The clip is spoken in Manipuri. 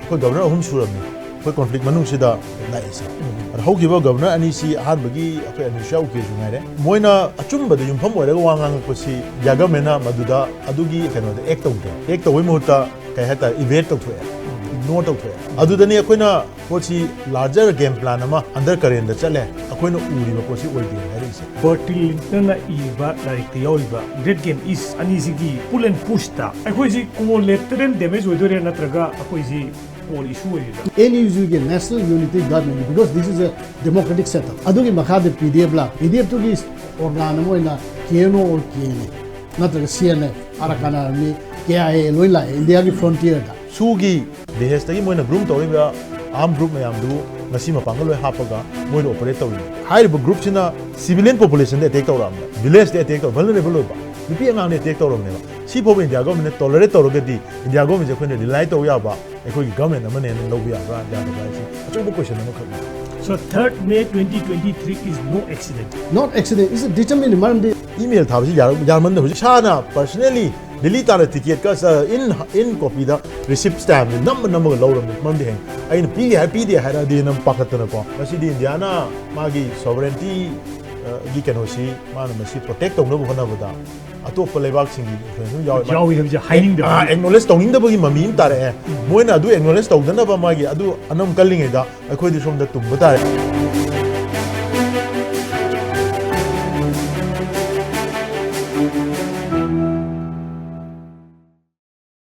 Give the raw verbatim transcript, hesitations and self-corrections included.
ꯑꯩꯈꯣꯏ ꯒꯕꯔꯅꯔ ꯑꯍꯨꯝ ꯁꯨꯔꯝꯃꯤ ꯑꯩꯈꯣꯏ ꯀꯣꯟꯐ꯭ꯂꯤꯛ ꯃꯅꯨꯡꯁꯤꯗ ꯂꯥꯛꯏꯁꯦ꯫ ꯑꯗ ꯍꯧꯈꯤꯕ ꯒꯕꯔꯅꯔ ꯑꯅꯤꯁꯤ, ꯑꯍꯥꯟꯕꯒꯤ ꯑꯩꯈꯣꯏ ꯑꯅꯨꯁ꯭ꯌꯥ ꯎꯀꯦꯁꯨ ꯉꯥꯏꯔꯦ, ꯃꯣꯏꯅ ꯑꯆꯨꯝꯕꯗ ꯌꯨꯝꯐꯝ ꯑꯣꯏꯔꯒ ꯋꯥ ꯉꯥꯡꯉꯛꯄꯁꯤ ꯏꯟꯗꯤꯌꯥ ꯒꯕꯔꯃꯦꯟꯅ ꯃꯗꯨꯗ, ꯑꯗꯨꯒꯤ ꯀꯩꯅꯣꯗ ꯑꯦꯛ ꯇꯧꯗ꯭ꯔꯦ꯫ ꯑꯦꯛ ꯇꯧꯕꯩ ꯃꯍꯨꯠꯇ, ꯀꯩ ꯍꯥꯏꯇꯥꯔꯦ, ꯏꯚꯦꯠ ꯇꯧꯊꯣꯛꯑꯦ, ꯏꯒꯅꯣꯔ ꯇꯧꯊꯣꯛꯑꯦ꯫ ꯑꯗꯨꯗꯅꯤ ꯑꯩꯈꯣꯏꯅ ꯄꯣꯠꯁꯤ ꯂꯥꯔꯖꯔ ꯒꯦꯝ ꯄ꯭ꯂꯥꯟ ꯑꯃ ꯑꯟꯗꯔ ꯀꯔꯦꯟꯗ ꯆꯠꯂꯦ, ꯑꯩꯈꯣꯏꯅ ꯎꯔꯤꯕ ꯄꯣꯠꯁꯤ ꯑꯣꯏꯗꯦ ꯍꯥꯏꯔꯛꯏꯁꯦ꯫ ꯕꯔꯇꯤꯜ ꯂꯤꯟꯇꯟꯅ ꯏꯔꯤꯕ ꯂꯥꯏꯔꯤꯛꯇ ꯌꯥꯎꯔꯤꯕ ꯒ꯭ꯔꯦꯠ ꯒꯦꯝ ꯏꯁ ꯑꯅꯤꯁꯤꯒꯤ ꯄꯨꯜ ꯑꯦꯟ ꯄꯨꯁꯇ ꯑꯩꯈꯣꯏꯁꯤ ꯀꯣꯂꯦꯇꯔꯦꯜ ꯗꯦꯃꯦꯖ ꯑꯣꯏꯗꯣꯏꯔꯥ, ꯅꯠꯇ꯭ꯔꯒ ꯑꯩꯈꯣꯏꯁꯤ ꯀꯣꯜ ꯏꯁꯨ ꯑꯣꯏꯔꯤꯕ꯭ꯔꯥ? ꯑꯦꯟ ꯌꯨ ꯖꯤꯒꯤ national unity government, because this is a democratic setup, ꯑꯗꯨꯒꯤ ꯃꯈꯥꯗ ꯄꯤ ꯗꯤ ꯑꯦꯐ ꯂꯥꯛ, ꯄꯤ ꯗꯤ ꯑꯦꯐꯇꯨꯒꯤ ꯑꯣꯔꯒꯥꯟ ꯑꯃ ꯑꯣꯏꯅ ꯀꯦ N O or K N A ꯅꯠꯇ꯭ꯔꯒ ꯁꯤ N A, Arakan army, K I A ꯂꯣꯏ ꯂꯥꯛꯑꯦ ꯏꯟꯗꯤꯌꯥꯒꯤ ꯐ꯭ꯔꯣꯟꯇꯤꯌꯔꯗ꯫ ꯁꯨꯒꯤ ꯕꯤꯍꯦꯁꯇꯒꯤ ꯃꯣꯏꯅ ꯒ꯭ꯔꯨꯝ ꯇꯧꯔꯤꯕ ꯑꯥꯔꯝ ꯒ꯭ꯔꯨꯞ ꯃꯌꯥꯝꯗꯨ ꯉꯁꯤ ꯃꯄꯥꯡꯒꯜ ꯂꯣꯏ ꯍꯥꯞꯄꯒ ꯃꯣꯏꯅ ꯑꯣꯄꯔꯦꯠ ꯇꯧꯔꯤꯅꯤ꯫ ꯍꯥꯏꯔꯤꯕ ꯒ꯭ꯔꯨꯞꯁꯤꯅ ꯁꯤꯚꯤꯂꯤꯌꯟ ꯄꯣꯄꯨꯂꯦꯁꯟꯗ ꯑꯦꯇꯦꯛ ꯇꯧꯔꯛꯑꯕꯅꯦ, ꯚꯤꯂꯦꯖꯇ ꯑꯦꯇꯦꯛ ꯇꯧꯔ, ꯚꯜꯅꯔꯦꯕꯜ ꯑꯣꯏꯕ ꯅꯨꯄꯤ ꯑꯉꯥꯡꯗ ꯑꯦꯇꯦꯛ ꯇꯧꯔꯝꯅꯦꯕ꯫ ꯁꯤ ꯐꯥꯎꯕ ꯏꯟꯗꯤꯌꯥ ꯒꯣꯔꯃꯦꯟꯅ ꯇꯣꯂꯔꯦꯠ ꯇꯧꯔꯒꯗꯤ ꯏꯟꯗꯤꯌꯥ ꯒꯣꯔꯃꯦꯟꯁꯦ ꯑꯩꯈꯣꯏꯅ ꯔꯤꯂꯥꯏ ꯇꯧ ꯌꯥꯕ ꯑꯩꯈꯣꯏꯒꯤ ꯒꯣꯔꯃꯦꯟ ꯑꯃꯅꯦꯅ ꯂꯧꯕ ꯌꯥꯕ꯭ꯔꯥ ꯌꯥꯗꯕ꯭ꯔꯥ ꯍꯥꯏꯁꯤ ꯑꯆꯧꯕ ꯀꯣꯏꯁꯟ ꯑꯃꯈꯛꯅꯤ꯫ So third May twenty twenty-three is no accident. Not accident, it's a determined, ꯃꯔꯝꯗꯤ ꯏꯃꯦꯜ ꯊꯥꯕꯁꯤ ꯌꯥꯔ- ꯌꯥꯔꯃꯟꯗ ꯍꯧꯖꯤꯛ ꯏꯁꯥꯅ ꯄꯔꯁꯅꯦꯂꯤ ꯗꯤꯜꯂꯤ ꯇꯥꯟꯅ ꯇꯤꯀꯦꯠꯀ ꯏꯟ ꯏꯟ ꯀꯣꯄꯤꯗ ꯔꯤꯁꯤꯞ ꯁ꯭ꯇꯥꯝꯁꯦ ꯅꯝꯃ ꯅꯝꯃꯒ ꯂꯧꯔꯕꯅꯤ꯫ ꯃꯔꯝꯗꯤ ꯍꯌꯦꯡ ꯑꯩꯅ ꯄꯤꯒꯦ ꯍꯥꯏ ꯄꯤꯗꯦ ꯍꯥꯏꯔꯛꯑꯗꯤ ꯅꯪ ꯄꯥꯈꯠꯇꯅꯀꯣ꯫ ꯉꯁꯤꯗꯤ ꯏꯟꯗꯤꯌꯥꯅ ꯃꯥꯒꯤ ꯁꯣꯚꯔꯦꯟꯇꯤ ꯒꯤ ꯀꯩꯅꯣꯁꯤ ꯃꯥꯅ ꯃꯁꯤ ꯄ꯭ꯔꯣꯇꯦꯛ ꯇꯧꯅꯕ ꯍꯣꯠꯅꯕꯗ ꯑꯇꯣꯞꯄ ꯂꯩꯕꯥꯛꯁꯤꯡꯒꯤ ꯏꯟꯐ꯭ꯂꯨꯌꯦꯟꯁ ꯑꯗꯨꯝ ꯌꯥꯎꯋꯦ꯫ ꯌꯥꯎꯏ ꯍꯥꯏꯕꯁꯦ ꯍꯥꯏꯅꯤꯡꯗꯕ꯫ ꯑꯦꯛꯅꯣꯂꯦꯖ ꯇꯧꯅꯤꯡꯗꯕꯒꯤ ꯃꯃꯤ ꯑꯃ ꯇꯥꯔꯛꯑꯦ꯫ ꯃꯣꯏꯅ ꯑꯗꯨ ꯑꯦꯛꯅꯣꯂꯦꯖ ꯇꯧꯗꯅꯕ ꯃꯥꯒꯤ ꯑꯗꯨ ꯑꯅꯝ ꯀꯜꯂꯤꯉꯩꯗ ꯑꯩꯈꯣꯏꯗꯤ ꯁꯣꯝꯗ ꯇꯨꯝꯕ ꯇꯥꯔꯦ꯫